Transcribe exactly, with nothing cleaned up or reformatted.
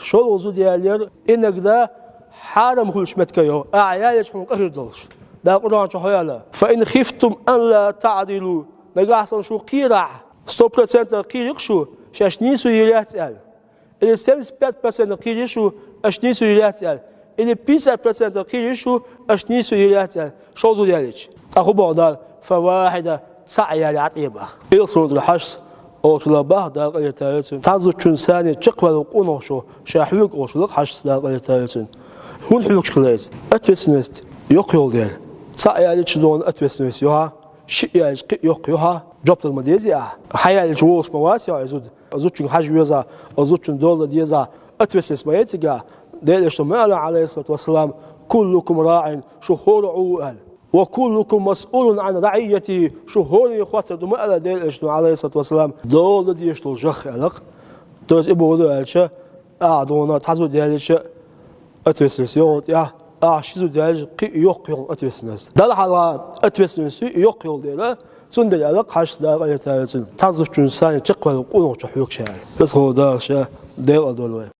ШолгӀа зуда ялар иногда хьарам хуьлуш меттиг йогӀу, ахьа ялийча хьуна къа хир долуш. Дала Къуръан чохь аьлла: «Фа ин хифтум алла таъдилу». Нагахь санна шу кхерахь, сто процентов кхийрахь шу, шаьш нийсо йийр яц аьлла. Или семьдесят пять процентов кхийрахь шу, аша нийсо йийр яц аьлла. Или пятьдесят процентов кхийрахь шу, аша нийсо йийр яц аьлла. ШолгӀа зуда ялийча. ТӀаккха хӀун боху Дала? «Фа вахьида», цхьаъ яле Ӏа тӀе баха. Ил суна тӀера хьажа, олуш Дала бах, Дала къинхетам бойла цунна. Цхьана зудчун санна чекхваьлла къонах шу, ша хьоьгу олуш лакха хьажа, Дала къинхетам бойла цунна. ХӀунда хьоьгуш хилла иза? Ответственность йоккха йолу дела. Цхьаъ ялийча дона ответственность ю хьан, шиъ ялийча кхин а йоккха ю хьан, жоп дала ма дезий ахьа. Хьан ялийча волуш ма вац хьо и зуда. Зудчуьнга хьажа веза, зудчун дола деза, ответственность ма яц цигахь. Делан Элчано ма аьлла, Ӏалайхиссалату вассалам: «Куллукум раъин», шу хӀора Ӏу аьлла. «Ва куллукум масъулун ан раъийятихи», шу хӀоранна хоттур ду ма аьлла Делан Элчано, Ӏалайхиссалату вассалам, дола дезаш долу жагӀах аьлла. То есть и боху ду аьлча, ахьа дона цхьа зуда ялийча, ответственность йогӀу тӀехь, ахьа ши зуда ялийча, кхин а йоккха йолу ответственность. Далла хьалха ответственность ю йоккха йолу дела, цундела аьлла хьажа, Дала къинхетам бойла цунна. Цхьана зудчун санна чекхваьлла къонах шу хьоьгу ша аьлла. Веза-воккха Дала ша декъал дойла вай.